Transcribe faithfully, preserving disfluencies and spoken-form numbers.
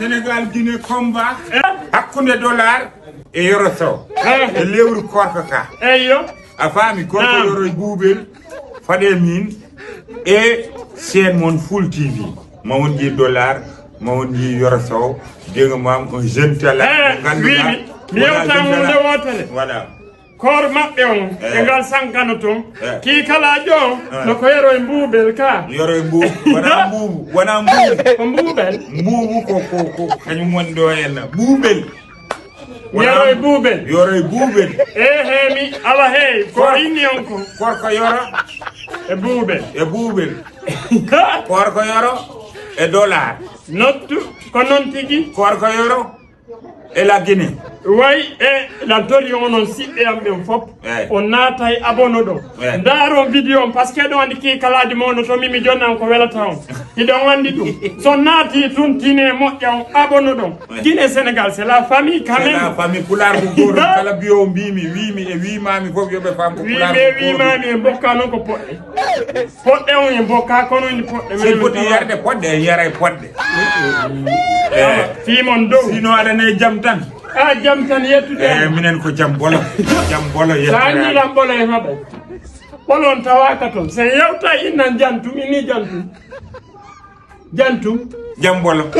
Sénégal Guinée combat hakkunde Dollar e Yoro Sow e lewru korka ka. Eyyo. A faami? Korko Yoro e Buubel. Faɗe min e chaîne mon Full T V. Ma on jii Dollar, ma on jii Yoro Sow. Dégg nga maam, un jeune talent. Eh, mo ngannduɗaa, wiimi mi yewta hunde wootere. Voilà. Koor maɓɓe on e ngal sankano ton. Kiikalaajo on no ko Yoro e Mbuubel ka. Yoro e Mbuubu. Wona Mbuubu, wona Mbuubu. Ko Mbuubel. Mbuubu ko, ko, ko kañum woni ɗo henna. Buubel. Yoro e Buubel. Yoro e Buubel. Ehe, mi awa hey, ko inni on ko. Korko Yoro e Buubel. E Buubel. Korko Yoro e Dollar. Nottu ko non tigi. Korko Yoro e la Guinée. Way e la tori on on siɓɓe am ɓen fof. On naatay abono ɗo. Ndaaron vidéo on, parce que ɗo andi kiikalaaji mawno to mimi jonni an ko welata on. Hiɗon andi ɗum. So naati tun tine moƴƴa on abono ɗon. Guinée Sénégal c'est la famille quand même. C'est la famille. Pulaar ko gooto. Kala biyo mbimi, wimi e wimami fof yo ɓe fam ko pulaar ko gooto. Wimi e wimami e mbokka noon ko poɗɗe. Poɗɗe on e mbokka kono ene poɗɗe. So foti yarde poɗɗe, en yaray poɗɗe. Fimon dow. Sino aɗa ne jam tan. A jam tan yettude. Eh, minen ko jam bolo. Jam bolo. Sa anni lan bolo e haɓay. Ɓolon tawaka toon. So yewta innan jantum, inni jantum. Jantum. Jam bolo.